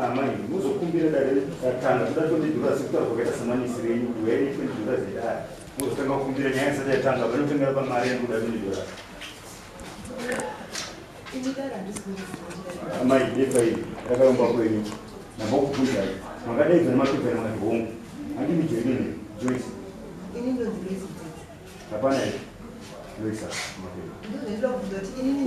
Amai, muzokumbira dare ratanga toda $20 sekutaura kwakaita samanisi renyu kuti uyai ne$20 yedare muzotanga kukumbira nyaya isati yatanga vanotengera pamari yandoda $20. Amai, bepa iri rakarongwa kwenyu ndambokubvunzai makadaidzwa nemapepa ere makati hongu handimi Joyce Joyce hapana here Loisa mapepa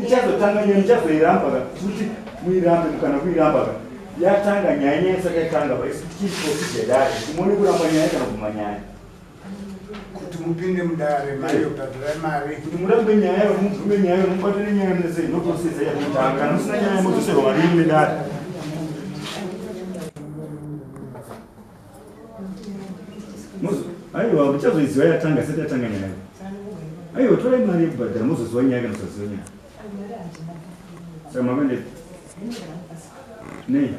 ichazotanga nyaya muchazoiramba ka kuti muirambe kana kuiramba ka yatanga nyaya nyaya isati yatanga pa isu tichiri procedure dare kuti muone kuramba nyaya kana kubvuma nyaya kuti mupinde mudare mari yobhadhara mari kuti murambe nyaya mubvume nyaya mubatane nyaya mese no process yakutanga kana musina nyaya modzoserwa mari yenyu nedare aiwa muchazoiziva yatanga isati yatanga nyaya aiwa torai mari yekubhadhara mozoziva nyaya kana musaziva nyaya saka makaende nei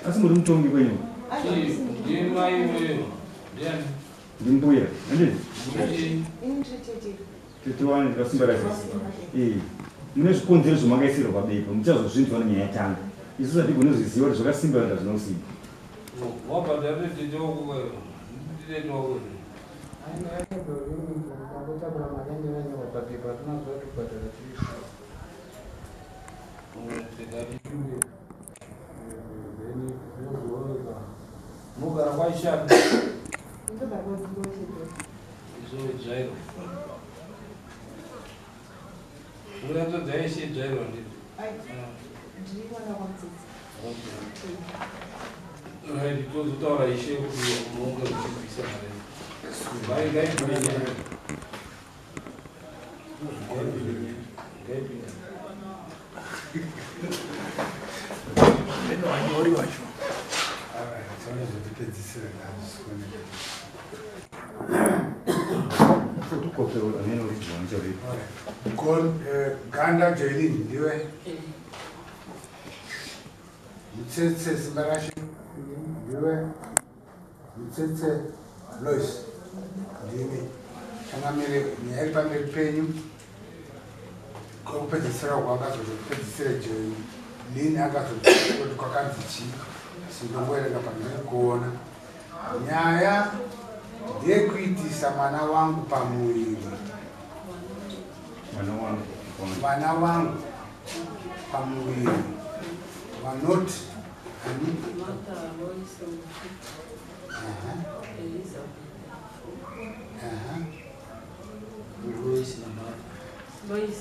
asi muri mutongi kwenyu ndimbuya handiti tete wani ndikasimba racho mune zvikonzero zvamakaisirwa pabepa muchazozvinzwa nenyaya yatanga isu hatigone kuzviziva kuti zvakasimba kana zvina kusimba Mugara kwaishanda. Izvo Jairo. Unoyanzo dzaishe Jairo ndizvo. Ndiri mwana wamudzidzi. Right, tozotaura ishe kuti munonga muchibvisa mari. Vai ngaipinde. Ngaipinde. Vanyori vacho vanozotipedzisira ngazvisioneka. Photocopy amene original ndicharipa. Ganda Joelin ndiwe. Mutsetse Simbarashe ndiwe. Mutsetse Lois ndini. Changamire nyaya iri pamberi penyu kwekupedzisira kwakazotopedzisira Joelin akazoti kwakanzi chii asi ndongoerenga pamberi kuona nyaya ndeyekuitisa mwana wangu pamuviri Mwana wangu. Mwana wangu pamuviri vanoti ani? Martha Lois Elizabeth. Lois na Martha. Lois,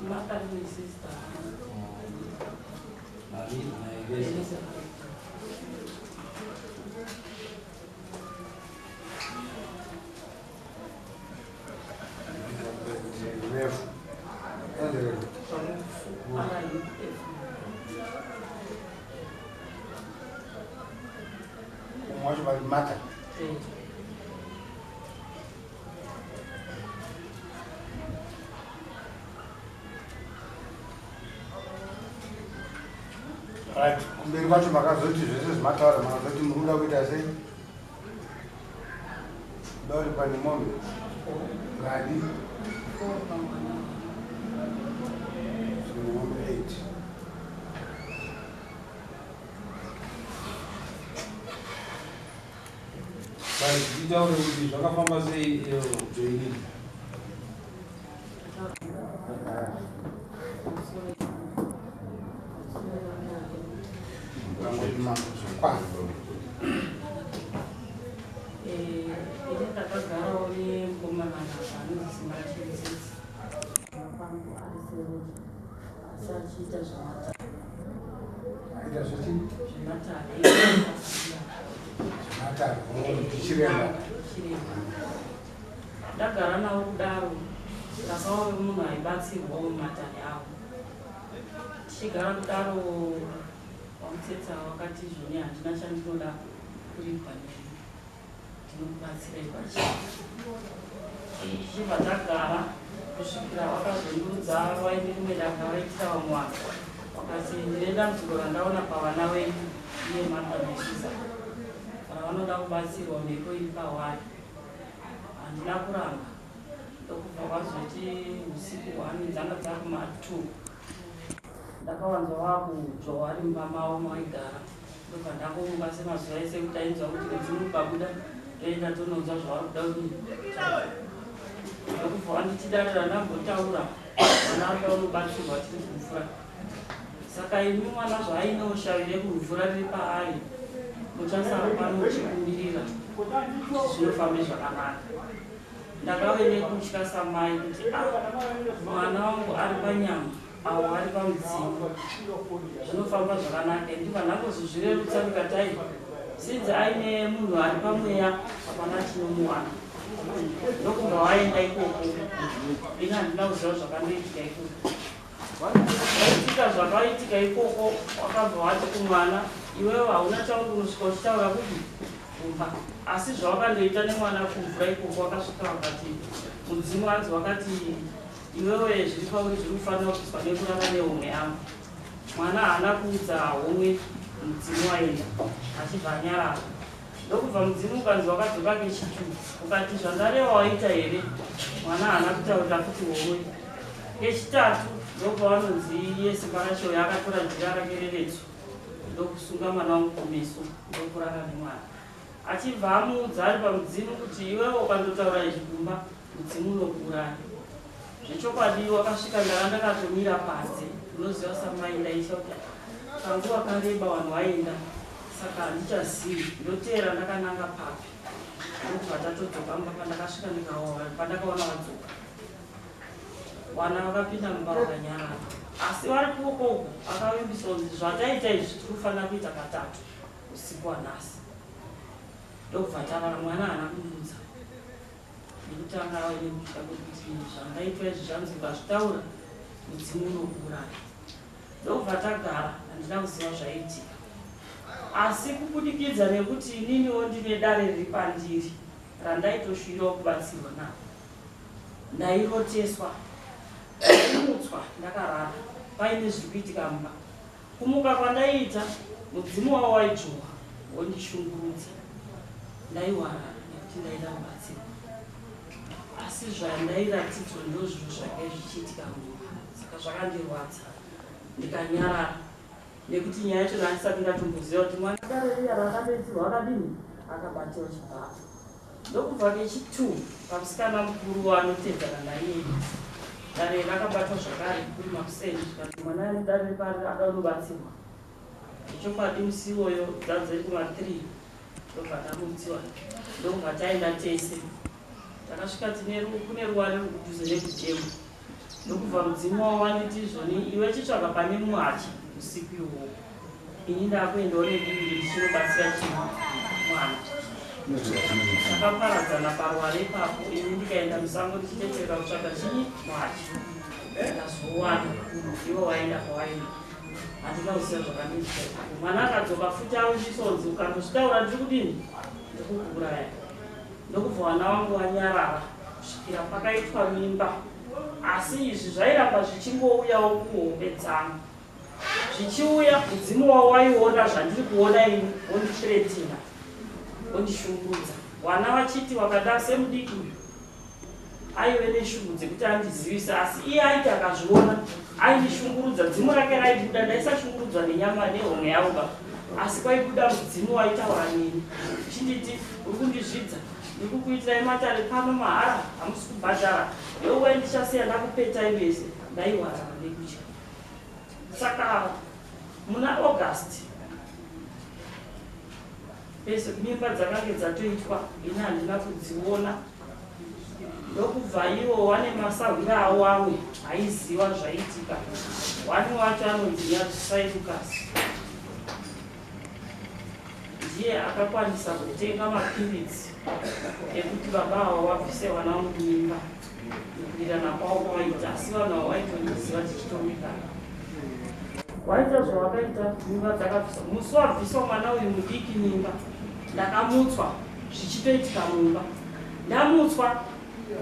Martha is sister. Mari na Elizabeth. Elizabeth. Refu. R-U-F. Umwe wacho vari Martha. Right, kumberi kwacho makazoti zvese zvimataura makazoti muri kuda kuita sei? Kuda kuti pane mombe ngadi Four pamwana. Mombe 8. Right, titaure kuti zvakafamba sei Joelin. Vangoti mambo zvakwana. Ini ndakagarawo nemukomana anonzi Simbarashe Mutsetse. Kwangu ari seroja asi achiita zvematare. Aita zvechi? Zvematare. Zvematare, ndichiremba. Chiremba. Ndagara navo kudaro ndakava munhu aibatsirwawo mumatare avo. Tichigara kudaro vaMutsetsa vakati zvoni handina chandinoda kuripwa nemi ndinokubatsirai pachena. Tichibva tagara kusvikira vakazondiudza vaine rimwe daka vaitira vamwe vanhu vakati ndine dambudziko randaona pavana venyu iye Martha naElizabeth ravanoda kubatsirwa mhepo iri pavari. Handina kuramba ndokubva vazoita 1 dzanga dzakuma 2. Ndakawanzwa wakudzva wari mumba mavo maigara. Ndobva ndangomuka semazuva ese kuti ainzwa kuti mudzimu ukabuda toenda tononzwa zvavari kuda kuti ndokubva wanditi dare randambotaura mwana wake unobatsirwa tiri kumvura. Saka imi mwana zvaaine shavi rekumvura riri paari muchasara pano muchikumbirira kuti zvinofambe zvakanaka. Ndakave nekutya samai kuti ah, mwana wangu ari panyama avo ari pamudzimu zvinofamba zvakanaka. Ndibva ndangozozvirerutsa ndikati ai sinzi aine munhu ari pamweya hapana chinomuwana. Ndokubva waenda ikoko, ini handina kuziva zvakandoitika ikoko. Zvaitika zvakaitika ikoko, wakabva wati kumwana iwewe hauna chauri kunosvika uchitaura kupi kumba, asi zvawakandoita nemwana kumvura ikoko wakasvika wakati mudzimu hanzi wakati iwewe zviri pauri zviri kufanira kubviswa nekurara nehomwe yangu. Mwana haana kuudza homwe, mudzimu waenda achibva anyarara. Ndokubva mudzimu ukanzi wakadzoka kechitu ukati zvandarewa waita here? Mwana haana kutaurira futi homwe. Kechitatu ndopavanonzi iye Simbarashe uyo akatora jira rake reretso ndokusunga mwana wangu kumeso ndokurara nemwana. Achibva amuudza ari pamudzimu kuti iwewe ukandotaura izvi kumba mudzimu unokuuraya. Zvechokwadi wakasvika ndanga ndakatomira panze, unoziva samai ndaitya kuti kanguva kareba vanhu vaenda saka handichazivi ndoteera ndakananga papi. Ndokubva tatodzoka mumba pandakasvika pandakaona vadzoka. Vana vakapinda mumba vakanyarara, asi vari kuoko uku akavimbiswa kunzi zvataita izvi tiri kufanira kuita katatu usiku wanhasi. Ndokubva tarara, mwana haana kundiudza nekuti anga ave nekutya kwekuti zvandaitwa izvi zvanzi ukazvitaura mudzimu unokuuraya. Ndokubva tagara, handina kuziva zvaiitika, asi kubudikidza nekuti ininiwo ndine dare riri pandiri randaitoshuvirawo kubatsirwa naro, ndairoteswa, ndaimutswa ndakarara paine zviri kuitika mumba. Kumuka kwandaiita mudzimu wavo waidzvowa wondishungurudza. Ndaiwarara nekuti ndaida kubatsirwa, asi zvandairatidzwa ndozviro zvange zvichiitika mumba, saka zvakandirwadza ndikanyarara nekuti nyaya yacho ndandisati ndatomboziva kuti mwana dare riya raakatoitirwa akadini akabatiwa chibharo. Ndokubva kechi2 pamusikana mukuru waanotedzana naiye dare rakabatwa zvakare kuri makuseni zvikati mwana ari dare pari ada unobatsirwa. Chokwadi musi iwoyo dzadziri kuma 3 ndobva tamutsiwa ndokubva taenda tese. Takasvika kune ruware ruri kudhuze nekudhemu ndokubva mudzimu wavo wanditi izvoni iwe chitsvaga pane muhachi usiku iwowo, ini ndakuendawo nedivi ndichinobatsira chii mwana. Takaparadzana paruware ipapo, ini ndikaenda musango ndichiteterera kutsvaga chii muhachi. Ndazowana ivo waenda kwawaenda, handina kuziva zvakandiitika ipapo. Mwana akadzoka futi awisonzi ukandozvitaura ndiri kudini ndikukuuraya. Ndokubva vana vangu vanyarara kusvikira pakaitwa mimba, asi izvi zvairamba zvichingouyawo kuhope dzangu zvichiuya. Mudzimu wavo waiona zvandiri kuona ini wondithreatina wondishungurudza. Vana vachiti wakada semudiki uyu aive neshungu dzekuti andizivise, asi iye aiti akazviona aindishungurudza. Dzimu rake raibuda, ndaisashungurudzwa nenyama nehomwe yavo ba, asi kwaibuda mudzimu waitaura neni uchinditi uri kundizvidza, ndiri kukuitirai matare pano mahara, hamusi kubhadhara, yowai ndichasiya ndakupetai vese. Ndaiwarara nekutya. Saka muna August pese mimba dzakange dzatoitwa, ini handina kudziona. Ndokubva ivo wane masahwira avo amwe aiziva zvaiitika, wani wacho anonzi Nyadzisai Lucas ndiye akakwanisa kutenga mapiritsi ekuti baba avo vabvise vana vangu mimba nekuwirirana kwavo kwavaita, asi vanhu avo vaitondiziva tichitomikana. Waita zvawakaita, mimba dzakabviswa. Musi wabviswa mwana uyu mudiki mimba, ndakamutswa zvichitoitika mumba. Ndamutswa,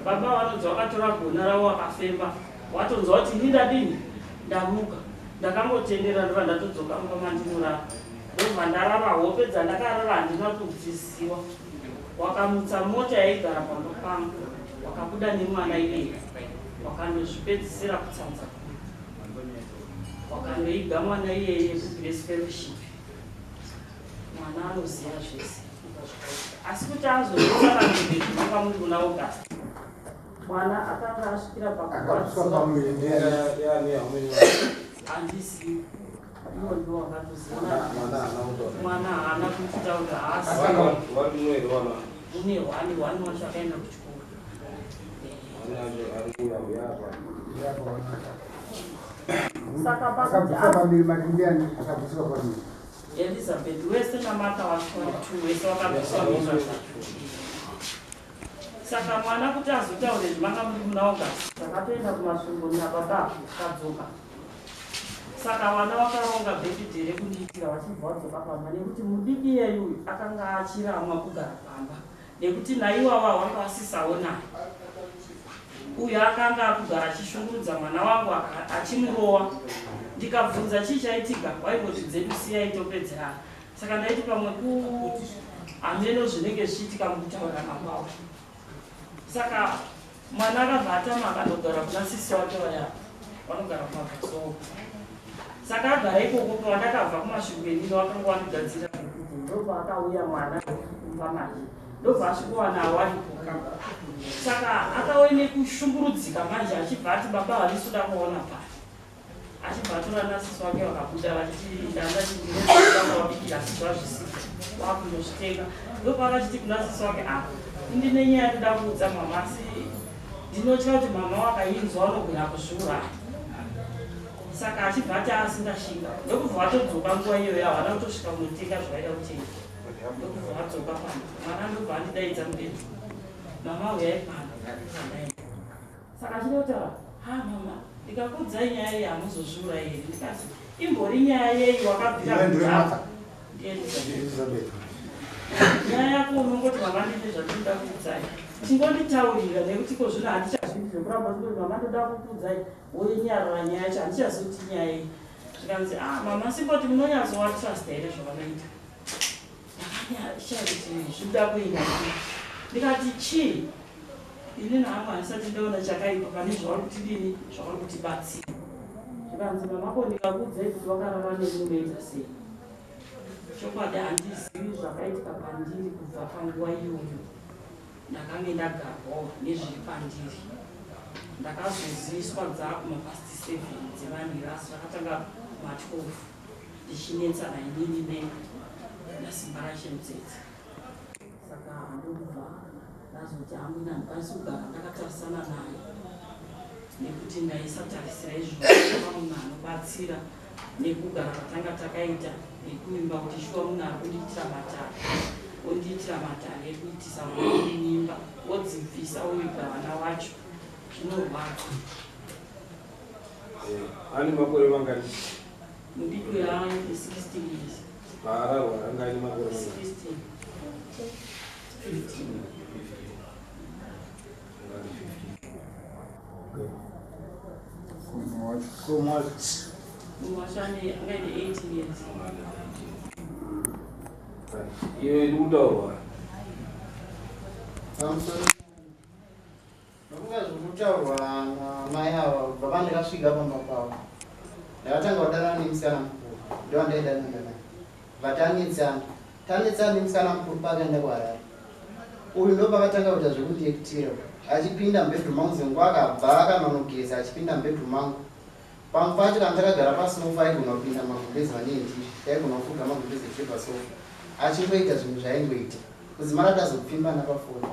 baba vanonzi vakatora gona ravo vakafemba, watonzwa kuti ini ndadini, ndamuka. Ndakangotendera ndobva ndatodzoka mumba mandinorara, ndobva ndarara. Hope dzandakarara handina kudziziwa. Wakamutsa mota yaigara pamba pangu, wakabuda nemwana iyeye. Wakandozvipedzisira kutsanza kuru. Wakandoiga mwana iyeye kuGrace Fellowship. Mwana anoziva zvese. Asi kuti azozvitsanangure zvimanga muri kuna August. Mwana akanga asvikira pakurwadziwa. Handizivi. Iwo ndiwo wakatoziva. Mwana haana kutitaura haasi. Mune hwani hwani wacho akaenda kuchikoro. Saka pakuti Elizabeth wese naMartha wacho vari wese wakabviswa mimba. Saka mwana kuti azotaure zvimanga muri muna August takatoenda kumasvingo nababa tikadzoka. Saka vana vakaronga birthday rekundiitira vachibva vadzoka pamba nekuti mudiki iyeyu uyu akanga achiramwa kugara pamba nekuti naiwawa wanga wasisaonani. Uyu akanga akugara achishungurudza mwana wangu achimurowa. Ndikabvunza chii chaitika waingoti dzedu siyai topedzerana. Saka ndaiti pamwe ku hameno zvinenge zvichiitika mukutaurirana kwavo. Saka mwana akabva atama akandogara kuna sisi wake vaya vanogara kumabvasowo. Saka agara ikoko pavandakabva kumasvingo inini wakanga wandigadzira pekuti ndopaakauya mwana kumba manje ndobva asvikowana awaripo. Saka akauya nekushungurudzika manje achibva ati baba handisi kuda kuona pano. Achibva atora nasisi wake vakabuda vachiti ndanga chindinowabikira asi zvazvisiko wakundozvitenga. Ndopaakachiti kuna sisi wake ah ndine nyaya ndoda kuudza mama asi ndinotya kuti mama wakainzwa unogona kuzviuraya. Saka achibva ati asindashinga ndokubva vatodzoka nguva iyoyo havana kutosvika kunotenga zvavaida kutenga. Ndokubva vadzoka pano mwana ndobva andidaidza mubedroom mama uyai pano. Saka achinotaura ha mama ndikakuudzai nyaya iyi hamuzozviurayi here ndikati imbori nyaya yei wakabvira kudhara. Elizabeth. Nyaya yako unongoti mama ndine zvandinoda kuudzai. Chingonditaurira nekuti ko zvino handichazvidi zvekuramba ndingoti mama ndoda kukuudzai woinyarara nyaya yacho handichazivi kuti nyaya iyi. Zvikanzi ah mama simboti munonyatsovatrust here zvavanoita. Ndakanyashaya kuti zvinoda kuenda ndikati chii inini hangu handisati ndaona chakaipa pane zvavari kutidini zvavari kutibatsira. Zvikanzi mama ko ndikakuudzai kuti wakarara neni unoita sei. Chokwadi handizivi zvakaitika pandiri kubva panguva iyoyo. Ndakange ndagarwawo nezviri pandiri. Ndakazoziviswa dzaakumapast 7 dzemanheru asi zvakatanga kuma12 ndichinetsana inini nega naSimbarashe Mutsetse. Saka ndokubva ndazoti hangu ini handikwanisi kugara ndakatarisana naye nekuti ndaisatarisira izvozvo munhu anobatsira nekugara kwatanga takaita nekuvimba kuti shuwa munhu ari kundiitira matare ondiitira matare ekuitisa mwana mimba odzibvisa oviga vana wacho zvinorwadza. Ane makore mangani? Mudiki uyo ane 16 years. Paararwa anga aine makore mangani? 16. 15. Mumwe wacho ane anga aine 18 years. Iyo iri kutaurwa. Pamusoro nokunga zviri kutaurwa namai ava kubva pandakasvika pamba pavo ndakatanga kudanana nemusikana mukuru ndowandaidanana naye bva tanetsana tanetsana nemusikana mukuru paakaenda kuHarare uyu ndopakatanga kuita zvekundiekitira achipinda mubedroom mangu zenguva akabva akanonogeza achipinda mubedroom mangu pamwe pacho kana takagara pasofa aigona kupinda magumbezi vanee ndiri taigona kufuga magumbezi tiri pasofa achingoita zvinhu zvaaingoita kudzimara tazopfimbana pafoni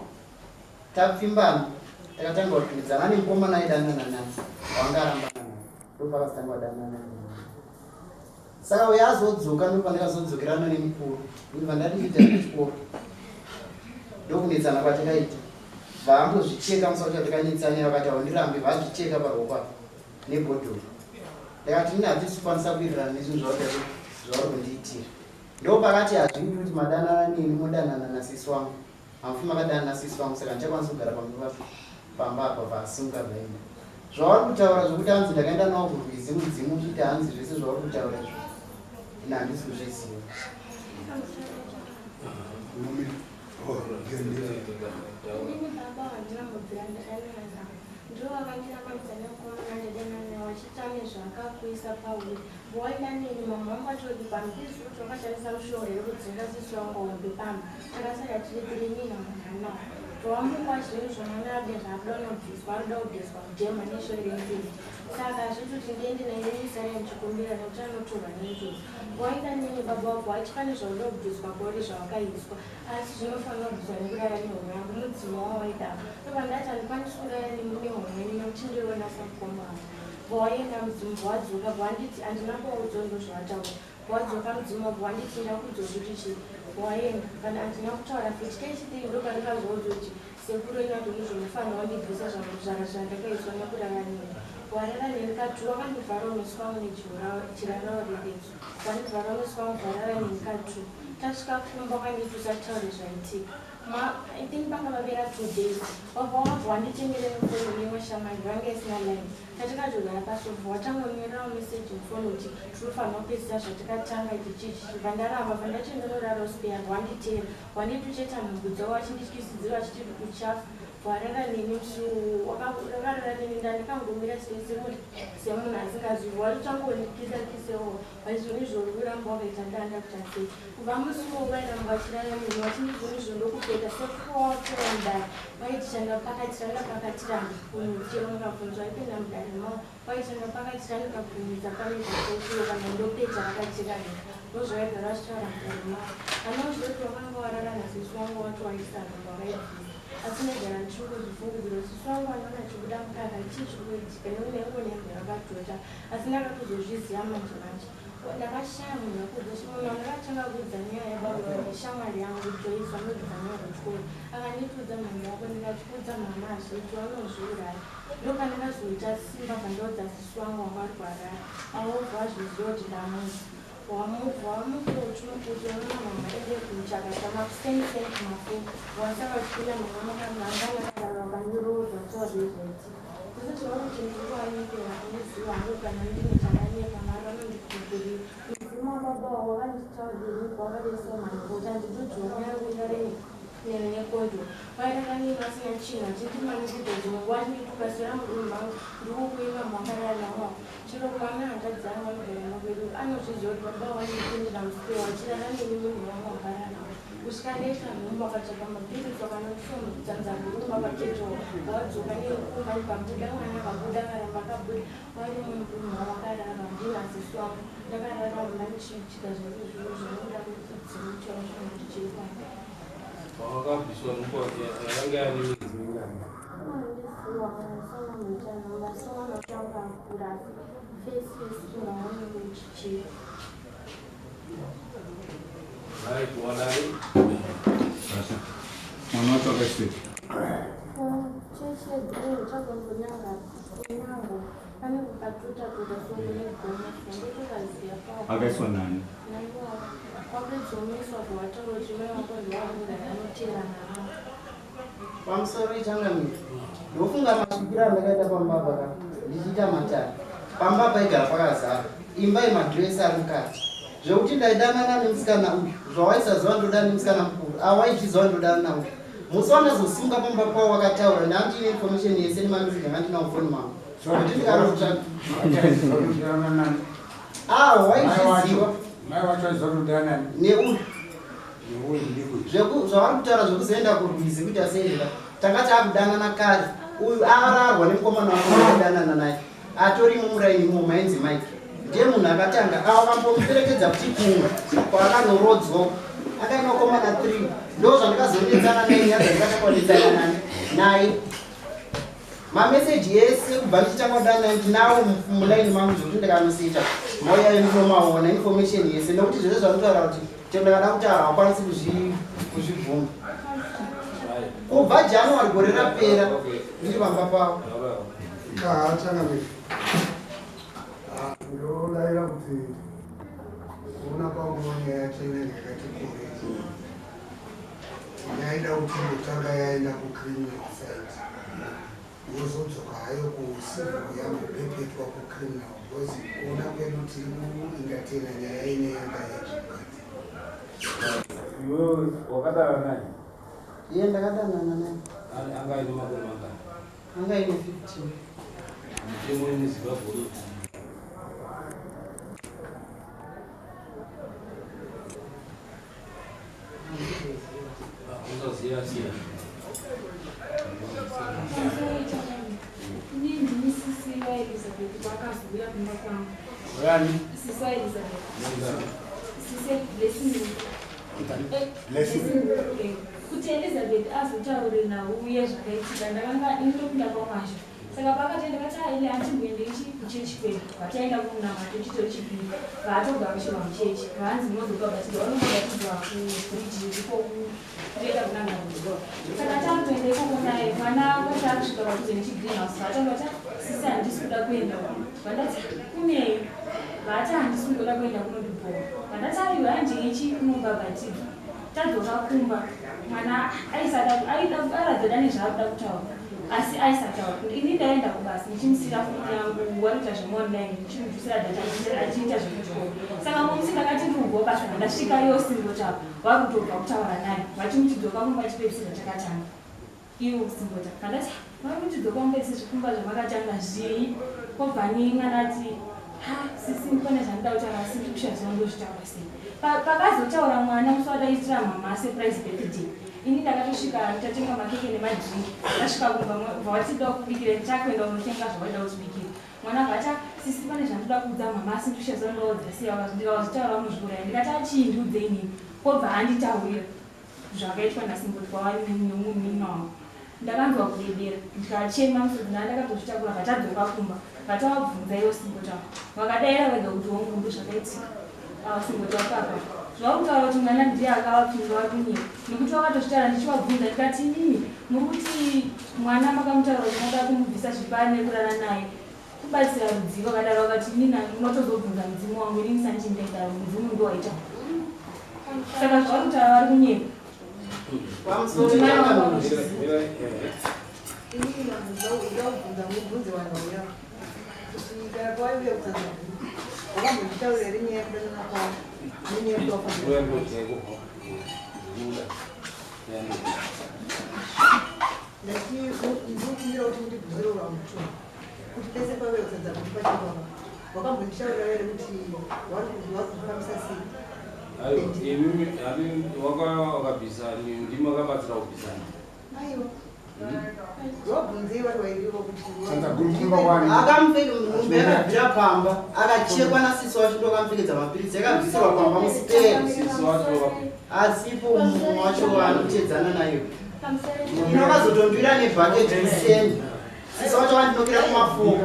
tapfimbana takatanga kupindidzana nemukomana aidanana naye wanga arambana naye ndopakazotanga kudanana naye saka uyo azodzoka ndopandakazodzokerana nemukuru ndibva ndati kuita zvechikoro ndokunetsana kwatakaita vaambozvicheka musi wacho takanetsana vakati haundirambi vazvicheka paruoko apa nebhodhoro ndakati ini hatisi kukwanisa kuwirirana nezvinhu zvauri kundiitira ndopakati hazviiti kuti madanana neni modanana nasisi wangu hamufi makadanana nasisi wangu saka ndichakwanisa kugara pamba pamba apa vasimuka vaenda zvauri kutaura zvokuti hanzi ndakaenda nawo kurwizi mudzimu uchiti hanzi zvese zvauri kutaura izvo ini handisi kuzviziva. Inini baba handina mbobvira ndadanana navo. Ndivo vakandirambanidza nemukomana ndadanana naye vachiti ane zvaakakuisa pauri. Waida neni mama vangu vatori pano ndizive kuti vakashandisa mushonga here kudzinga sisi vangu hombe pamba. Takasara tiri tiri inini namwana Wamuka zvinhu zvamwana ade zvaakuda unobviswa anoda kugezwa mudhema neshori renzizi saka hazviti kuti ndiende naye ndisare ndichikumbira nekuti anotorwa nenzizi. Waenda neni baba wako wachi pane zvauda kubviswa kwauri zvawakaiswa asi zvinofanira kubviswa nekurara nehomwe yangu mudzima wawaida ndobva ndati handikwanisi kurara nehomwe yenyu nekuti ndiriona samukoma wangu. Bvawaenda mudzimu bvawadzoka bvawanditi handina kuvaudza ndozvawataura Wadzoka mudzimu wabva wanditi ndakuudza kuti chii waenda kana handina kutaura futi kechipiri ndopandakazoudzwa kuti sekuru wenyu ati unozvomufanira wandibvisa zvara zvandakaiswa nekurara neni warara neni katu wakandivhara unoswa une jira rawo reretso wandivhara unoswa warara neni katu tasvika kumba wakanditi usataure zvaitika Ma, I think panga papera 2 days wabva wabva wanditengere mufoni neimwe shamwari vanga isina line tatikatogara pasofa watangonyorerawo message mufoni kuti tinofanira kupedzisa zvatikatanga ichi chichi bva ndaramba bva ndati ndonorara spare wanditeera wanditucheta nhumbu dzavo vachindityisidzira vachiti uchafa warara neni musi wakarara neni ndandikangomira semunhu asingazivi watotangondikisa kisewo vaizvonizvo kuramba wakaita danda kuita sei kubva musi uwo vairamba vachirara neni vachindizvonizvo ndokupeta sekuwatora mudare vaitichanda pakatiranda pakatiranda munhu chero mukabvunzwa aipinda mudare mavo vaitanda pakatiranda ukabvunza pane zvakaitika kana ndopeta vakatiranda ndozvaigara vachitaura mudare mavo anozoti wakanga warara nasisi wangu wati waisa nhumbu wakaibvisa asi ndagara ndichingozvifungidzira sisi wangu anoona chibuda mukaka chii chiri kuitika nekuti ndaingonembe vakatota asi ndakatozozviziva manje manje ndakashaya munhu wekuudza. Munhu wandakatanga kuudza nyaya yababa neshamwari yangu Joyce vanodzidza naye kuchikoro akanditiudza mama wako ndikachikuudza mama hazviti vanozviuraya. Ndopandakazoita simba pandaudza sisi wangu wakarwara awobva wazviziva kuti ndamunzwa wamubva wamuka uchimukuti unoona mama ende kuchakata makuseni mafu wasaka uchipinda mama makamangana vakandiroodza kuti wazvezvaiti zvese zvava kuti ndiri kuvanyepa handiziva hangu kana ndine chandanyepa mari vanondikukurira mudzimu wababa wavo vakanditaurira wakavaisa mhango kuti handitodziona yangu irare nekondo vairara neni vasina chinhu vachindimanikidza dzimwe nguva vachindituka mudumbu mangu ndikukuima makarara navo chero mwana hanzvadzi yangu anogara makwedu anozviziva kuti baba vandipindira musipeo vachirara neni munhu wangu wakarara navo kusvika ndaita nhumbu akatsvaka mapirisi akanotsonzanza murumba pachecho wadzoka nekumba ndikabuda mwana akabuda akaramba akabuda wari munhu wakarara ndina sisi wangu ndakarara muna ndichiitika zvese zviro zvinoda kudzimu chaizvo ndichiri kwani Wakabviswa nhumbu yakanga yane mwedzi mingani? Right, wadai. Mwana wacho akaiswepi? Chechi chagongonyango pane kukatuta tuta so kune gomo so ndotokaziya. Akaiswa nani? Wapedzomiswa kuwataura kuti mai wako ndiwamurai anoteera navo. Pamusoro ichangamira ndofunga masvikiro andakaita pamba paka ndichiita matare pamba paigara pakazara imba yemadhiresi ari mukati zvekuti ndaidanana nemusikana uyu zvawaisaziva ndoda nemusikana mukuru awaizviziva ndodana nauyu musi wandazosimuka pamba pavo wakataura ndandine information yese nemameseji anga ndinawo mufoni mangu kuti ndikarotsvaka ah waizviziva. Mai wacho aiziva kuti nani? Neuyu. Neuyu ndikui. Zvavari kutaura zvekuzoenda kurwizi kuti aseenda tanga taakudanana kare uyu ararwa nemukomana wako aidanana naye atorimo muraini imomo ainzi Mike ndiye munhu akatanga avo akambomuperekedza kuti kumwe kwakanorodzwa akaina komana 3 ndo zvandikazonetsana naye nyaya dzandikatanga nani naye mameseji ese kubva ndichitanga kudana ndinawo mulaini mangu zvokuti ndikanosecha mauya ndinomaona information yese nekuti zvese zvanotaura kuti chero ndakada kutaura hakwanisi kuzvibvuma kubva January gore rapera ndiri pamba pavo. Changamire, ndodayira kuti kuona kwangu nyaya yacho inenge yakati kure yaida kuti imbotanga yaenda kucriminal side yozodzoka hayo kucivil yambopepetwa kucriminal because kuona kwedu tiri kuentertaina nyaya ine yanga yezvakati. Iwewe wakadana naye? Iye ndakadanana naye. Anga aine makore mangani? Anga ine 15. Mutemo wemuZimbabwe unoti usaziva siya. Ini ndini sisi vaElizabeth vakazouya kumba kwangu. Yani Sisi vaElizabeth. Sisi Blessing. Blessing. Eh, kuti Elizabeth azotaure nauye zvakaitika ndakanga indopinda kwamwazvo. Saka pakati ndakati aile antimboende ichi kuchechi kwedu. Vataenda kunamata chitori chipiri. Vaatogamuchirwa muchechi. Vanzi munozobhabhatidzwa vanobhabhatidzwa kubridge ikoko kutoenda kunangarudzo. Saka takutoenda ikoko naye mwana kwati akusvika padhuze nechigreenhouse vatanga vati sisi handisi kuda kuenda vandati kunei vati handisi kuda kuenda kunondibhowa vandati aiwa hanjeichi kunobhabhatidzwa tadzoka kumba mwana aisada aida aratidza nezvaakuda kutaura asi aisataura ini ndaenda kubasa ndichimusira foni yangu warikuita zvemuonline ndichimubvisira data achiita zvekuchikoro saka musi ndakati ndikubva basa ndasvika yosimbota vakutobva kutaura naye vachimuchidzoka kumba chipedzisira chakatanga iwo kusimbota kandati vakuchidzoka kumba zvikumba zvamakatanga zvii kobva mwana ati ha sisi pane zvandoda kutaura asi ndiri kushaya zvandozvitaura sei pakazotaura mwana musi wadaitira mama surprise birthday ini ndakatosvika tatenga makeke nemadrinki ndasvika kumba vatida kubikira takuenda kunotenga zvavaida kutibikira mwana vati sisi pane zvandoda kuudza mama asi ndiri kushaya zvandoudza sei ndikazvitaura muzviuraya ndikati achii ndiudze inini kobva anditaurira zvakaitwa nasimboti kwavari nomunina wangu ndakanzwa kudedera ndikachema musodzi ndaa ndakatozvitakura vatadzoka kumba vatavabvunza iwo simboti wako vakadaira vega kuti hongu ndo zvakaitika simboti wako apa zvakutaura kuti mwana ndiye akavapinga vari kunyika nekuti vakatozvitaura ndichivabvunza ndikati inini muri kuti mwana makamutaura kuti mada kumubvisa zvipari nekurara naye kubatsira rudzivo vakadaro vakati inini unotozobvunza mudzimu wangu inini sandichindendaro mudzimu ndo waita saka zvavari kutaura vari kunyepa Inini ndakubvunza mubvunze vanhu vauya kuti kana pavaiuya kutsanza wakambonditaurira here nyaya yekudanana kwavo nenyaya yekuti wafambira ndati ndikukumbira kuti mundibvunzire ura mutunhu kuti pese pavauya kutsanza kuti pachivava wakambonditaurira here kuti vari kuzvifambisa sei Aiwa, imimi wakabvisa ndimi wakabatsira kubvisana. aiwa wabvunzei vari vairivo kuti Akamupfeka nhumbi yakabvira pamba akachekwa nasisi wacho ndokamupfekedza mapiritsi yakabvisirwa pamba musiperi Sisi wacho asipo mumwe wacho anotedzana nayo ino akazotondwira nebhaketi kuseni sisi wacho vandinokira kumafuko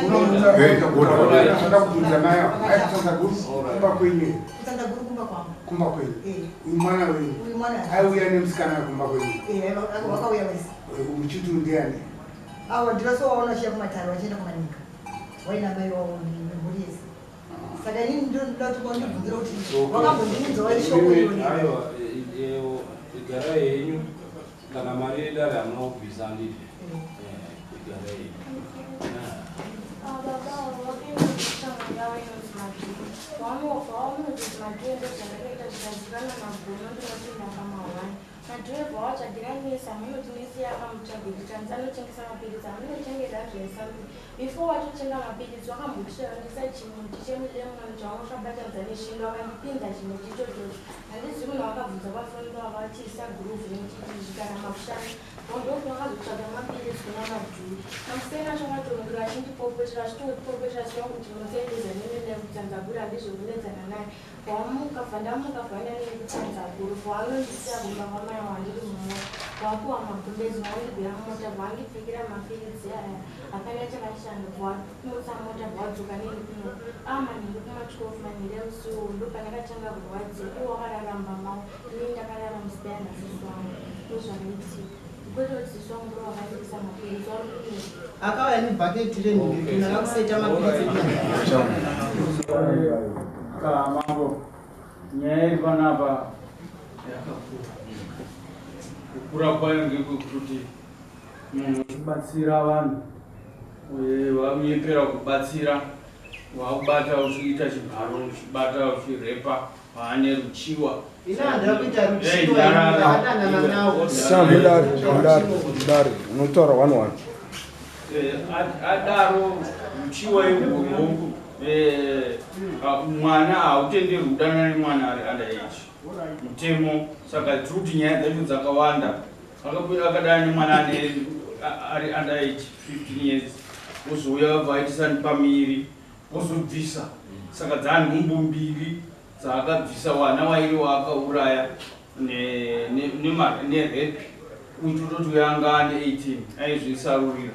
Ndinoda kubvunza mai avo. Aitsanza guru kumba kwenyu. kutsanza guru kumba kwangu Kumba kwenyu. Eh, Uyu mwana wenyu. uyu mwana Aiuya nemusikana kumba kwenyu. Eh, vakauya vese Muchiti ndiani? avo ndinosovaona vachiya kumatare vachienda kumanika waina mai wavo nemhuri yese saka inini ndinoda kuti kwandibvunzira kuti wakambondiudza waishoko Imimi, ironi aiwa, igarai henyu kana mari yedare hamuna kubvisa handiti. Igarai henyu. Baba avo vakaenda kushamwari yavo inonzi Madhuku. Vamunoti Madhuku ndozvandakaita zvikazivana naGono ndinotenda pamahwani. Madhuku bva watsvagira nesi hamunoti nesi yakamutsvagira chanzi anotengesa mapiritsi hamunochengeta zvesambi. Before watotenga mapiritsi wakambotishandisa chimuti chemulemon chaungabatanidza neshinga wakandipinza chimuti ichochocho. Handizivi munhu wakabvunza pafoni pavakachiisa groove nechiti zvikaramba kushanda. Ndokuti wakazotsvaga mapiritsi kuna Madhuku. Mamuseni acho akatonongera achindipopotera achitopopotera achiva kuti munosaendeza nemene kutsanzagura handizvokunetsana naye. Wamuka bva ndamuka bvaenda neni kutsanzaguru bvavanondisiya kumba kwamai wandiri mumota. Wapuwa magumbezi vawandigwira mumota bvawandipfekera mapiritsi aya hapana chakashanda bvawamutsa mota bvawadzoka neni kuno. Amanheru kuma12 manheru emusiwo ndopandakatanga kurwadziwa iwo wakararamba mavo inini ndakarara musibaya nasisi wangu ndozvakaitika. Kwete kuti sisi wangu ndo wakandibvisa mapiritsi vari kunyepa. Akauya nebhaketi renhumbi akakusaita mapiritsi. Mambo, nyaya iri panapa yakakura. Kukura kwayo ngekwekuti munhu uchibatsira vanhu uye wamunyepera kubatsira wakubata uchiita chibharo uchibata uchirepa waane ruchiwa Ini handina kuita ruchiwa, ndakadanana nawo. Mudare, mudare, mudare, unotaura one one. Adaro ruchiwa irworwo, mwana hautenderwi kudanana nemwana ari under age, mutemo. Saka tiri kuti nyaya dzacho dzakawanda. Akadana nemwana ane ari under age 15 years, wozouya vabva aitisa pamiri, wozobvisa. Saka dzanhumbu mbiri dzaakabvisa, wana wairi waakauraya nerape. Uyu tototi uyo anga ane 18, aizvisarurira,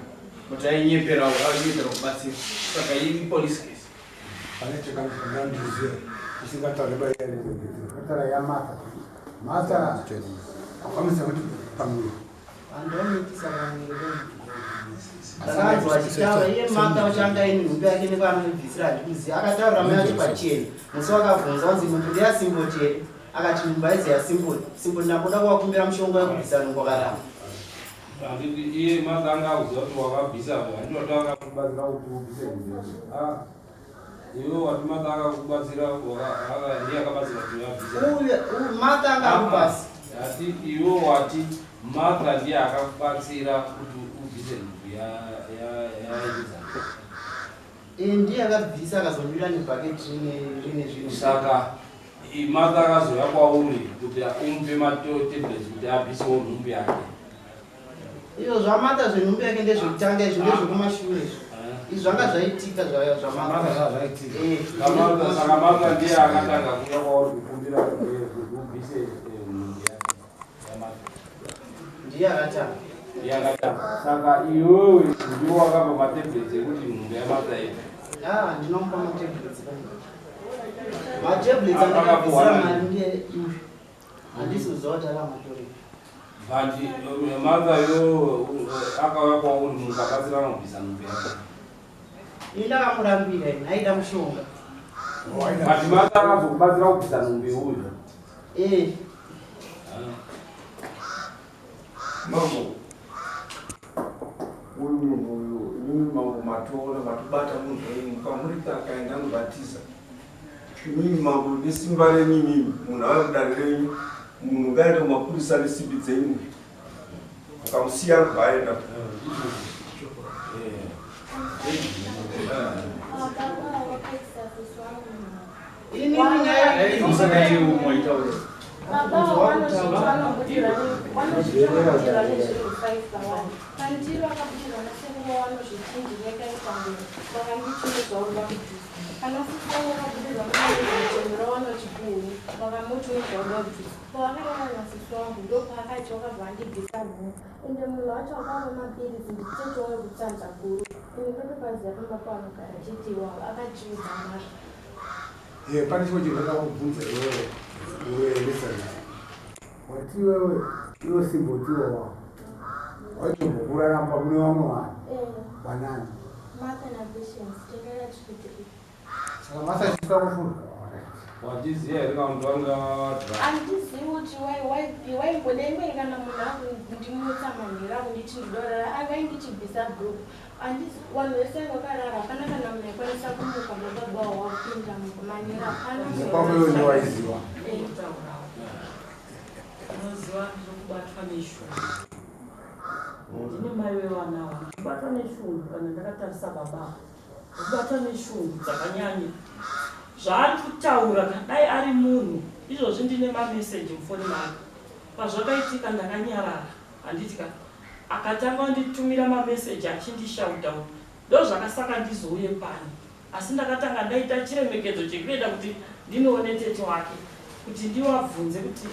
but ainyepera, ainyepera kubatsira. Saka iri police case. Pane chakandiziva usingataure baataura yaMartha. Martha akwanisa kuti pamuviri. Handomitisa pamuviri. Ndakanzwa achitaura iye Martha wachanga ini nhumbi yake nekwaanobvisira handikuziva. Akataura mai vacho pachena musi wakabvunza wanzi nhumbi ndeyasimboti here, akati nhumbi haizi yasimboti. Simboti ndamboda kuvakumbira mushonga wekubvisa nhumbu, akaramba. Handiti iye Martha anga akuziva kuti wakabvisa? Handiti wati akakubatsira kuti ubvise nhumbu? Ah, iwe wati Martha akakubatsira, ndiye akabatsira kuti abvise. Uyu Martha anga akupasi. Ati iwe wati Martha ndiye akakubatsira kuti ubvise nhumbu yaElizabeth. Ndiye akabvisa, akazomira nebhaketi rine zvinhu. Saka Martha akazouya kwauri kuti umupe matablets kuti abvisewo nhumbu yake? Izvo zvaMartha zvenhumbu yake ndezvekutanga, izvo ndezvekumashure. Izvo izvi zvanga zvaitika zvaMartha. Zvaitika. Saka Martha ndiye akatanga kuuya kwauri kukumbira kuti ubvise nhumbu yake yaMartha? Ndiye akatanga. Ndiye akatanga. Saka iwewe ndiwo wakapa matablets ekuti nhumbu yaMartha ibve? Ah, ndinomupa matablets. Matablets andakabvisira mari ndiye uyu, handisi kuziva kuti akamatorei. But Martha yo akauya kwauri, mukabatsirana kubvisa nhumbu yake? Ini ndakamurambira, ini aida mushonga. But Martha akazokubatsira kubvisa nhumbu yeuyu? Eh. Mambo, uyu munhu uyu, imimi mambo matoona, matobata munhu wenyu, mukamuripa akaenda anobatiza. Imimi mambo nesimba renyu, imimi munhu ave mudare renyu, munhu ngaende kumapurisa nesimbi dzenyu, mukamusiya anobva aenda. Baba wakaisa sisi wangu. Inini nyaya Baba vanozviti nezviro 5 pawani pandiro akabudirwa nasekuru, vanozvichinji nekaitanguro vakandichimudza unoda kubvisa. Kana sisi vangu vakabudirwa naetendera wanochiguhu, vakamuti unobva uda kubvisa. Pavakarara nasisi wangu ndopaakati wakabva andibvisa nhumbu. Ende munhu wacho akava mapiritsi nditete wangu kutsanza guru. Ine ndotopaziva pamba pavanogara chete iwavo akachiudza Martha. Pane chimwe chinhu ndakakubvunza iwewe, iwe Elizabeth. Wati iwewe, iwe simbotiwa wako waitombokuraramba mune vamwe vanhu? Vanani? Martha naPatience, takaira tiri. Saka Martha achisvika kufunda? Wachiziva here kana kuti vanga? Handizivi kuti waimbode imweni kana munhu akundimutsa manheru akunditi ndidorara, vaindichibvisa group. Handisi vanhu vese vakarara, hapana kana munhu aikwanisa kumuka mababa wapinda manheru, hapana. Kwako iwe ndiwaiziva? Unoziva, ndinokubatwa neshungu. Ndine mai vevana ava. Ndikubatwa neshungu kana ndakatarisa baba. Ndikubatwa neshungu dzakanyanya. Zvaari kutaura, dai ari munhu izvozvi ndine mameseji mufoni make. Pazvakaitika ndakanyarara, handiti ka? Akatanga kunditumira mameseji achindishauta, ndo zvakasaka ndizouye pano. Asi ndakatanga ndaita chiremekedzo chekuenda kuti ndinoone tete wake kuti ndivabvunze kuti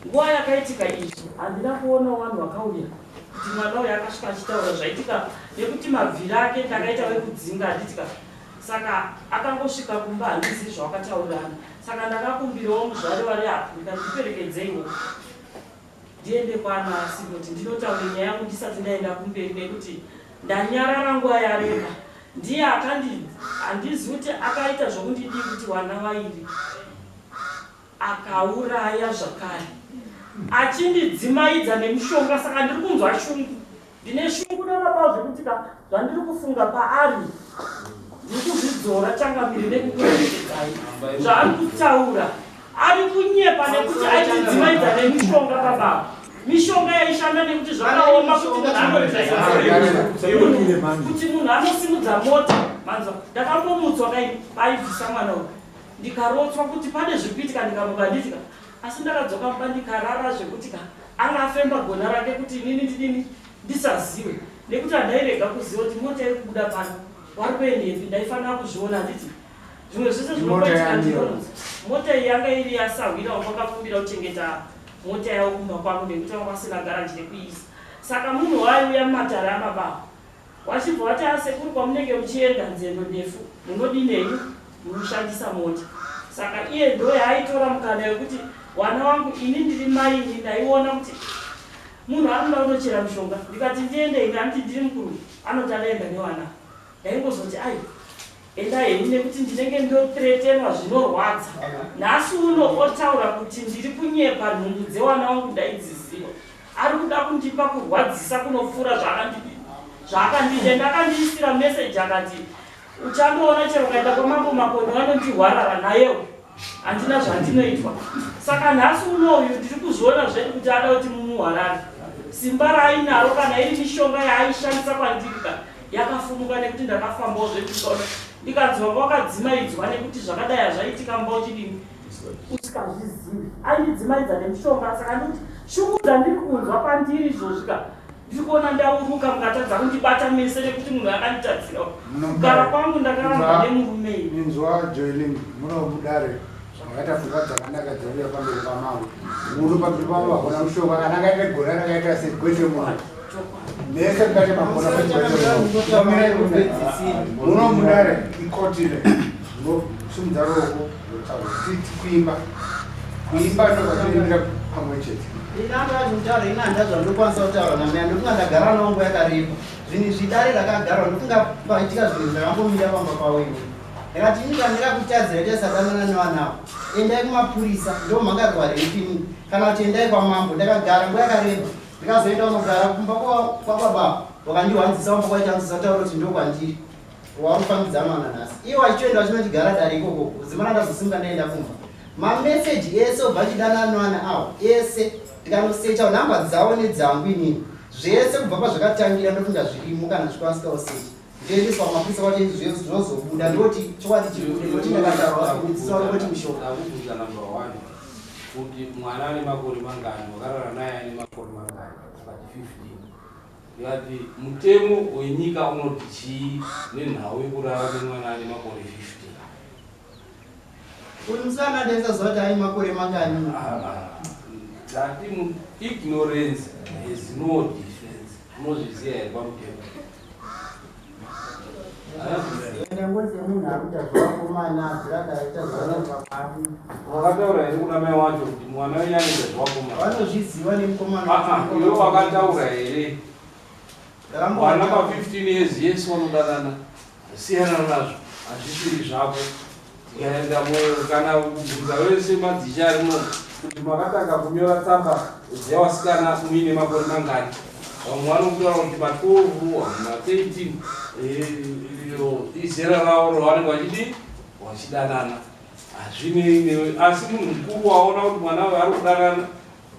nguva yakaitika izvi handina kuonawo vanhu vakauya kuti mwana uyu akasvika achitaura zvaitika, nekuti mabviri ake ndakaita wekudzinga, handiti ka? Saka akangosvika kumba, handizivi zvawakataurirana. Saka ndakakumbirawo muzvari vari apa, ndikati ndiperekedzeiwo ndiende kwana Singoti ndinotaura nyaya yangu ndisati ndaenda kumberi, nekuti ndanyarara nguva yareba. Ndiye akandi, handizivi kuti akaita zvokundidii kuti wana vairi akauraya zvakare achindidzimaidza nemushonga. Saka ndiri kunzwa shungu, ndine shungu nababa zvekuti ka zvandiri kufunga paari ndiri kuzvidzora, changamire, nekukuremekedzai. Zvaari kutaura. Ari kunyepa nekuti aitidzimaidza nemishonga baba. Mishonga yaishanda nekuti zvakaoma kuti munhu kuti munhu anosimudza mota. Manzwa, ndakambomutswa kai paibvisa mwana uyu, ndikarotswa kuti pane zviri kuitika, ndikamuka nditika, asi ndakadzoka mumba ndikarara zvekuti ka anga afemba gona rake kuti inini ndidini ndisaziwe, nekuti handairega kuziva kuti mota iri kubuda pano wari kuendepi, ndaifanira kuzviona handiti zvimwe zvese zvinongoitika ndinonzi mota iyi yanga iri yasahwira wanga wakakumbira kuchengeta mota yavo kumba kwangu nekuti vanga vasina garaji rekuiisa. Saka munhu waiuya mumatare ababa wachibva wati asekuru kwamunenge muchienda nzendo ndefu munodinenyu munoshandisa mota. Saka iye ndo yaaitora mukana wekuti wana wangu ini ndiri maini, ndaiona kuti munhu anoda kunochera mushonga, ndikati ndiende ini anoti ndiri mukuru anoti adaenda newana. Ndaingozoti ai enda henyu nekuti ndinenge ndothreatenwa zvinorwadza. Nhasi uno otaura kuti ndiri kunyepa, nhumbu dzewana wangu ndaidziziva. Ari kuda kundipa kurwadzisa kunopfuura zvaakandiita. Ndakandiisira meseji akati uchandoona chero ukaenda kwamambo Makoni vanondihwarara nayewo handina zvandinoitwa. Saka nhasi unoyu ndiri kuzviona zvedu kuti ada kuti mumuhwarare. Simba raainaro kana iri mishonga yaaishandisa kwandiri ka yakafumuka nekuti ndakafambawo zvedu ndikanzi wanga wakadzimaidzwa nekuti zvakadai hazvaitika mumba uchidini usikazvizivi. Aindidzimaidza nemishonga. Saka ndikuti shungu dzandiri kunzwa pandiri izvozvi ka ndiri kuona ndauruka mukatadza kundibata mese nekuti munhu akanditadzira kugara kwangu ndakaramba nemurume. Inzwa Joelin, muno mudare makaita pfungwa dzakanaka dzauya pamberi pamambo. Muno pamberi pamambo hakuna mushonga kana akaita gora rakaita segwete munhu mese mukati makona muno mudare ikotire unosimudza ruoko titi kuimba kuimba ndokwatoimbira pamwe chete. Inandoazvitaura ina handazvandokwanisa kutaura namai, ndokunga ndagara navo nguva yakareba. Zvinhu izvi dare rakagarwa ndokunga paitika zvinhu zvakambomira pamba pavo. Ini ndakati ini kana ndakakutadzira tisadanana nevanavo, endai kumapurisa ndomhangarwa repi ini kana kuti endai kwamambo. Ndakagara nguva yakareba ndikazoenda kunogara kumba kwababa wakandihwanzisa wamba kwaichanzisa taura kuti ndokwandiri warufambidzana nanhasi. Iwo achitoenda vachinondigara dare ikoko zimana ndazosimuka ndaenda kumba. Mameseji ese obva achidanana nevana avo ese ndikanosecha nhamba dzavo nedzangu inini zvese kubva pazvakatangira ndofunga zvirimo kana zvikwanisika kusecha ndoendeswa kumapurisa kwacho zvozobuda ndoti chokwadi chibude ndoti ndakataura kuti mushonga. Ndakubvunza number 1 kuti mwana ane makore mangani, wakarara naye ane makore mangani, ukati 15. Ndikati mutemo wenyika unoti chii nenhau yekurara nemwana ane makore 15? Uyu musikana ndaisaziva kuti aine makore mangani. Ndati ignorance has no defense. Unozviziva here pamutemo? Ndangoti semunhu ari kuita zvevakomana zvirakaita zvavanobva. Wakataura here kuna mai wacho kuti mwana wenyu anoita zvevakomana? Vanozviziva nemukomana. Iwe wakataura here? Mwana pa 15 years yes vanodanana, siyana nazvo, hazvisiri zvako. Tikaenda kana kubvunza wese madzishe arimo kuti makatanga kunyora tsamba dzevasikana muine makore mangani, vamwe vanokutaura kuti ma 12 ma 13 izera ravo ravanenge vachidi vachidanana, hazvinei newe. Asi munhu mukuru waona kuti mwana uyu ari kudanana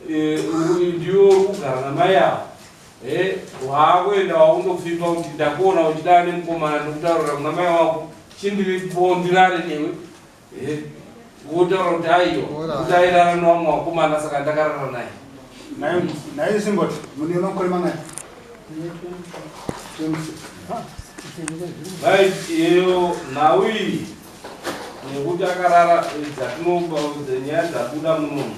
ndiwe uri kugara namai ava waakuenda waundopfimba kuti ndakuona uchidana nemukomana ndikutaurira kuna mai wako chindiripo ndirare newe, wotaura kuti aiwa kuti airara nevamwe vakomana saka ndakarara naye. Naye Simboti mune makore mangani? Right, iyo nhau iyi nekuti akarara dzatinopa nyaya dzabuda munomu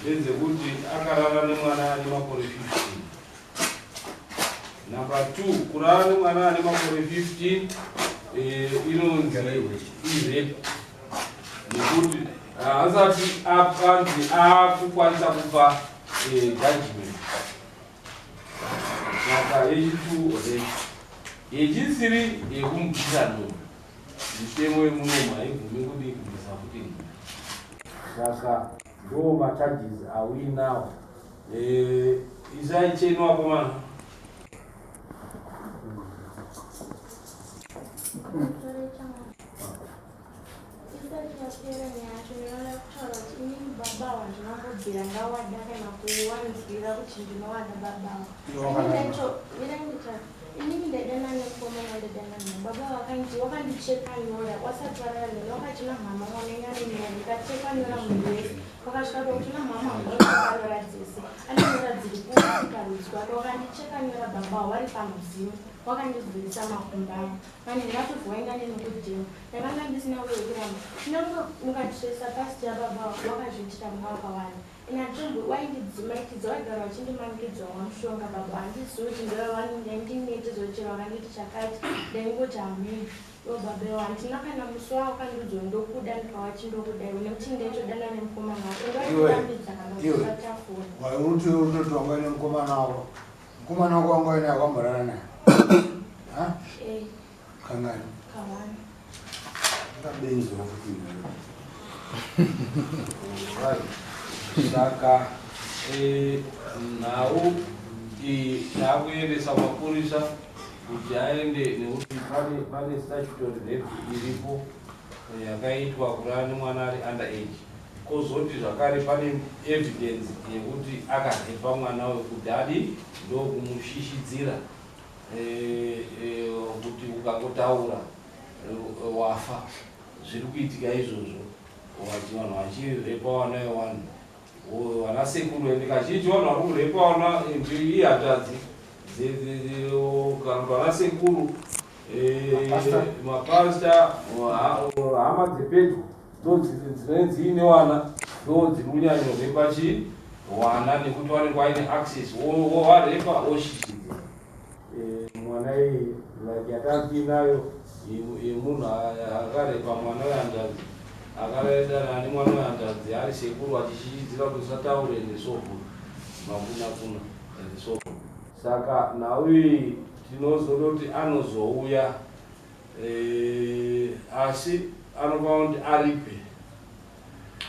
ndedzekuti akarara nemwana ane makore 15. Number 2, kurara nemwana ane makore 15 inonzi irape nekuti asati anzi akukwanisa kupa judgment. Saka yechi2 rape, yechi3 yekumubvisa nhumbu. Mitemo yemunomu haibvumi kudii kubvisa futi nhumbu. Saka ndo macharges awinawo. Isai cheni wakomana. Isati yapera nyaya yacho, ndinoda kutaura kuti handina kubvira ndawada kana kuwanzwira kuti ndinowada baba avo. Inini ndaidana nemukomana wandaidana naye. Baba wakandicheka nyora wasati warara neni, wakachina mhama wanenyanenyaya ndikacheka nyora munhu wese. Wakasvika pakuti na mhama wacheka nyora dzese, ane nyora dziri kukarudzi kwake. Wakandicheka nyora baba wari pamuzimu, wakandivhurisa makumbo angu. Vanhu ndakatobva waenda neni kugym, ndakanga ndisina kuyekuramba. Kunyange mukatresa past yababa wakazviitira muna wakawanda. Inatombo waindidzimaikidza, waigara wachindimanikidza wamushonga baba. Handizivi kuti ndinete chero wakanditi chakati, ndaingoti hamini. Ivo baba ivo handina kana musi wawakandiudza ndokuda, ndikawachi ndokuda iwe, nekuti ndaitodana nemukomana wako. Ndairambidza kana kubata foni. Waiuti unoti wanga uine mukomana wako, mukomana wako wanga uine akamborara naye? Ha? Eh. Kangani? Kawani. Kabenzi wakuti. Saka nhau iyi taakuendesa mapurisa kuti aende, nekuti pane statutory rape iripo yakaitwa kurara nemwana ari under age. Kozoti zvakare pane evidence yekuti akarepa mwana uyu kuti adi ndokumushishidzira kuti ukangotaura wafa. Zviri kuitika izvozvo, vanhu vachirepa vana vevanhu, vana sekuru, ende kazhinji vanhu vari kurepa vana ihanzvadzi kana kuti vana sekuru, mapasta, hama dzepedyo ndo dzinenge dziine vana, ndo dziri kunyanyorepa chi vana, nekuti vanenge vaine access, wovarepa woshishidzira mwana iyi, like yatatiinayo yemunhu akarepa mwana wehanzvadzi, akaredana nemwana wehanzvadzi ari sekuru, achishishidzira kuti usataure and so forth, makuna kuna and so forth. Saka nhau iyi tinozodoti anozouya, asi anofanira kuti aripe.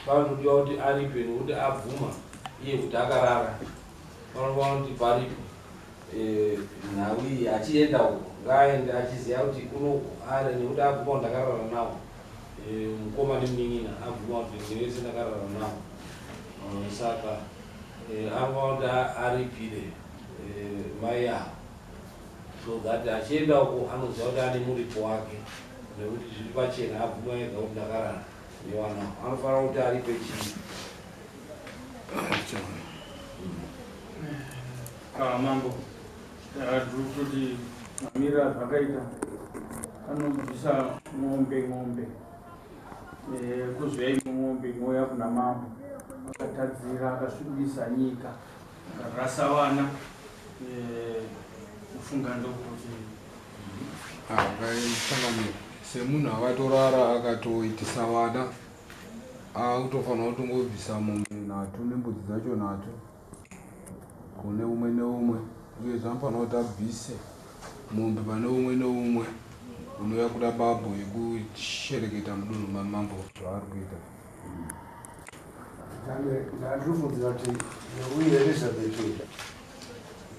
Panodiwa kuti aripe nekuti abvuma iye kuti akarara. Panofanira kuti paripo nhau iyi. Achienda uko ngaaende achiziva kuti kunoku ari, nekuti abvuma kuti ndakarara nawo, mukoma nemunin'ina, abvuma kuti ndivese ndakarara nawo. Saka anofanira kuti aripire mai avo, so that achienda uko anoziva kuti ane muripo wake, nekuti zviri pachena, abvuma ega kuti ndakarara nevana. Anofanira kuti aripe chii? Mambo, tiri kutoti mamiriro azvakaita, anobvisa ng'ombe, kuzouya imwe ng'ombe inouya kuna mambo. Akatadzira, akasvibisa nyika, akarasa vana. Kufunga ndokuti Ngaisanganira semunhu akatorara akatoitisa vana, akutofanira kutongobvisa mombe nhatu nembudzi dzacho nhatu kune umwe neumwe. Uyezve anofanira kuti abvise mombe pane umwe neumwe unouya kuda babo yekushereketa mudunhu mamambo zvaari kuita. Ndandinofundzira kuti neuyu Elizabeth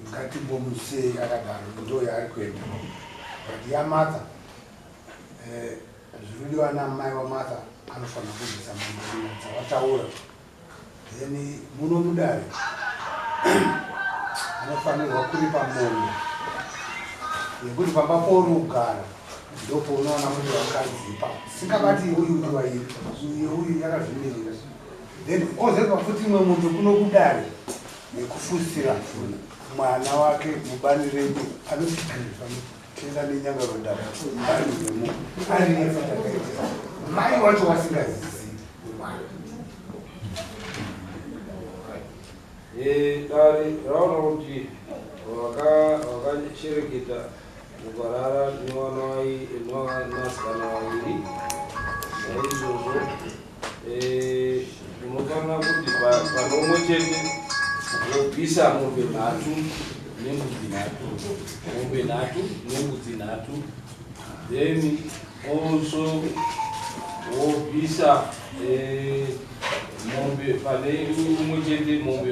ngatimbomusei akadaro, ndo yaari kuenda. But yaMartha, zvinodiwa namai waMartha, anofanira kubvisa mombe dzawataura. Then muno mudare anofanirwa kuripa mombe yekuti pamba pauri kugara ndopaunoona kuti wakadzipa singabati uyu udiwa iri uyu yakazvimirira. Then ozoipa futi imwe mombe kuno kudare yekufusira mwana wake mubani redu anotenda nenyanga rodhaka bani remu ari yefuti akaitisa mai wacho wasingazivi mwana. Dare raona kuti wakashereketa ukarara nevanasikana vaviri, naizvozvo unofanira kuti pane umwe chete wobvisa mombe nhatu nembudzi nhatu, mombe nhatu nembudzi nhatu. Then also wobvisa mombe pane umwe chete, mombe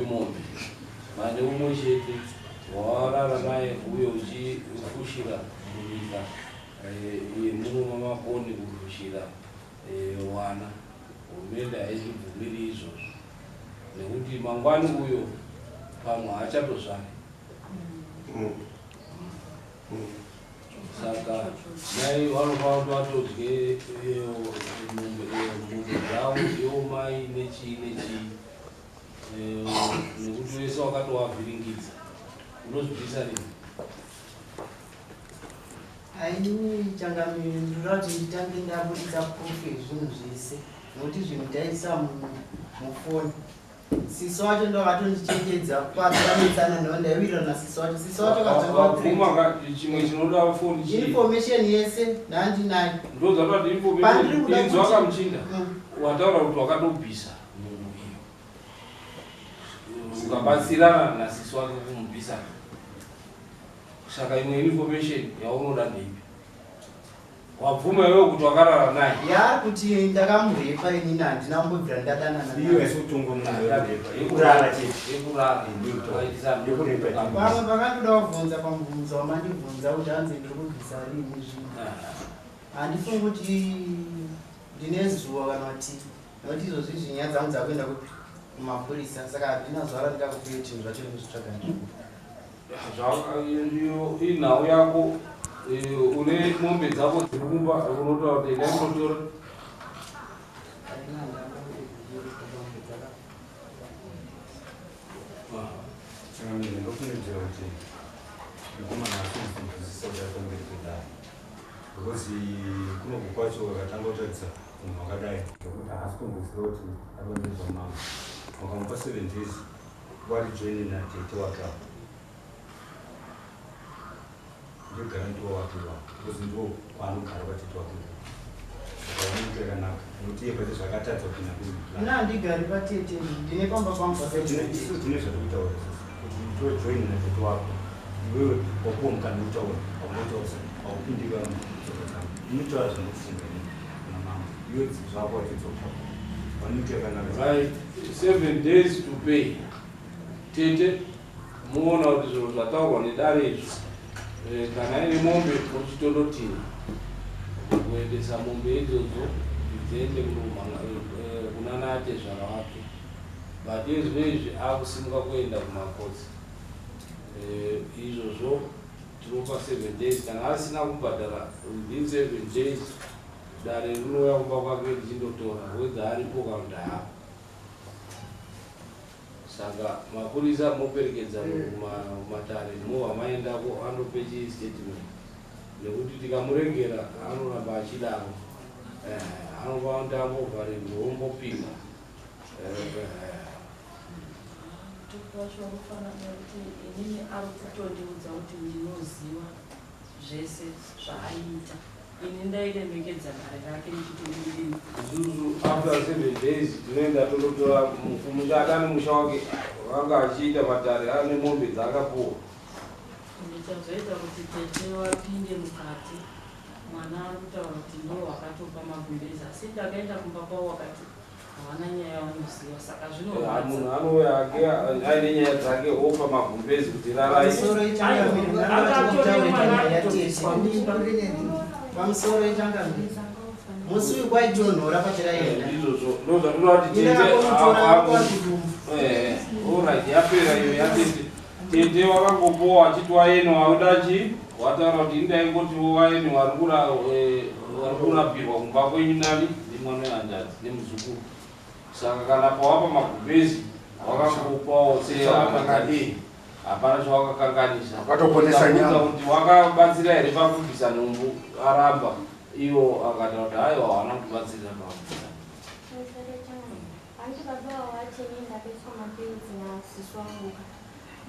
pane umwe chete wawarara naye, uye uchifushira munyika yemuno maMakoni, kufushira wana. Hurumende haizvibvumiri izvozvo. Nekuti mangwani uyo pamwe haachatozvari. Saka mai vanofanira kuti vatodye mombe dzavo ivo mai nechii nechii, nekuti wese wakatovavhiringidza unozvibvisa rini? Aini changamire, ndoda kuti nditange ndabudisa proof yezvinhu zvese, nokuti zvinhu taisa mufoni. Sisi wacho ndo akatondichenjedza kwatanetsana, ndo ndaiwirirana nasisi wacho. Sisi wacho Wabvuma chimwe chinoda foni chii? Information yese ndandinayo. Ndo zvatati Pandiri kuda information inzwa kamuchinda. Wataura kuti wakatobvisa munhu iyo, ukabatsirana nasisi wake kumubvisa, saka imwe information yaunoda ndeipi? Wabvuma iwewe kuti wakarara naye. Yaari kuti ndakamurepa, inini handina kumbobvira ndadanana Iyo naye. haisi kutonga munhu yekurepa, yekurara chete. Yekurara. Yekurepa. Pamwe pakandoda kubvunza pamubvunzo wamandibvunza kuti hanzi ndiri kubvisa rini zvinhu, handifungi kuti ndine zuva kana kuti, nokuti izvozvi zvinyaya dzangu dzakuenda kupi? Kumapurisa. Saka handina zuva randingakupiwe chinhu zvacho ndozvitsvaga. Iyo inhau yako. Une mombe dzako dziri kumba, unotaura kuti endai munotora. Ndofungidzira kuti mukomana asinzwisisa kuti ari pamberi pedare, because kunoku kwacho akatanga kutaridza munhu wakadai nekuti haasi kumboziva kuti ari pamberi pamama. Wakamupa 7 days, wari joini natete wake apo, ndiyo guarantor wake iwapo, because ndo kwaanogara kwatete wake. Saka vanoita yakanaka nekuti iye pache zvakatadza kupinda. Ina handigari patete, ndine pamba pangu. Isu tine zvatikutaura isusu kuti tojoin natete wako. Iwewe wapuwa mukana wekutaura, haungotaurisa, haupindi tsoka dzangu. Inotaura zvanokufunga inini kuna mama, iwe zvako wachidzoka vanoita yakanaka. Right, 7 days to pay. Tete, muona kuti zviro zvataurwa nedare izvi, kana ine mombe muchitonotina kuendesa mombe idzodzo dziende kuna natezvara wake, but izvo izvi akusimuka kuenda kumakotsi. Izvozvo tinopa 7 days. Kana asina kubhadhara within 7 days, dare rinouya kumba kwake richindotora, whether aripo kana kuti haapo. Saka mapurisa moperekedza kumatare, mova maendako andope chistatement, nekuti tikamuregera anoramba achidaro. Anofanira kuti ambovharirwa, ombopima. Wacho wakufanana kuti inini ari kutondiudza kuti ndinoziva zvese zvaaiita. Ini ndairemekedza dare rake ndichitodidini. Isusu after 7 days tinoenda tondotora muchata nemusha wake vanga achiita matare ane mombe dzaakapuwa. Ndichazoita kuti tete wapinde mukati. Mwana ari kutaura kuti ndo wakatopa magumbezi, asi ndakaenda kumba kwavo wakati havana nyaya yavanoziva, saka zvinorwadza. Munhu anouya ake aine nyaya dzake, opa magumbezi kuti rarai. Pamusoro ichangamire, nyaya yatete. Pamusoro ichangamire, musi uyu kwaitonhora patiraenda. Izvozvo ndo zvatoda kuti Ine tete akonotora kwazvidumbu. Alright, yapera iyo yatete. Tete wakangopowa achiti waeni wauda chi wataura kuti indaingoti waeni vari kurapirwa kumba kwenyu nani nemwana wehanzvadzi nemuzukuru. Saka kana pawapa magumbezi wakangopawo seakadii, hapana chawakakanganisa. Wakatoponesa nyama. Ukamuudza kuti wakabatsira here pakubvisa nhumbu, aramba. Iwo akataura kuti aiwa, hawana kubatsira pakubvisa. Hanti baba wawacheni ndakaiswa mapiritsi nasisi wangu.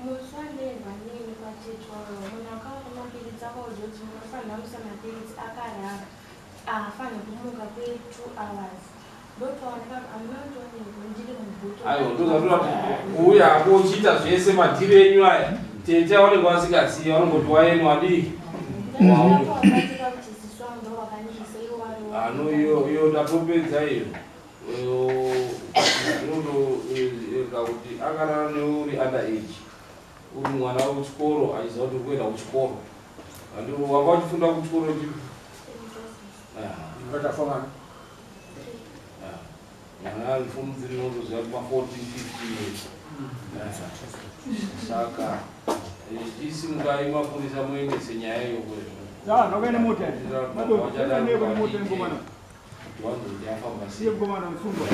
Musi wandaendwa neni kwatete wayo, munhu akaupa mapiritsi akaudza kuti munofanira musa mapiritsi akarara, haafaniri kumuka kwe2 hours. Ndopaoneka hamuna kutonyorwa ndiri mubhuto. Aiwa, ndozvatoda kuti kuuya hako uchiita zvese madhiri enyu aya, tete aonekwa asingazivi, vanongoti waeni wadii. Ndakabatika kuti sisi wangu ndo wakandisa iwo. Ano iyo iyo ndatopedza iyo. Inotoeka kuti akarara neuri under age, uri mwana wechikoro, achiziva kuti uri kuenda kuchikoro. Andi wanga uchifunda kuchikoro chipi? Vakafamana. Mwana ari form 3 unotoziva kuma 14 15 years. Saka chisimukai mapurisa muendese nyaya iyo Ah, nakaenda mota. Madoda, nekaenda mota ngomana. Wanzoti afamba sei. Siye ngomana msungwa.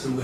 Simba.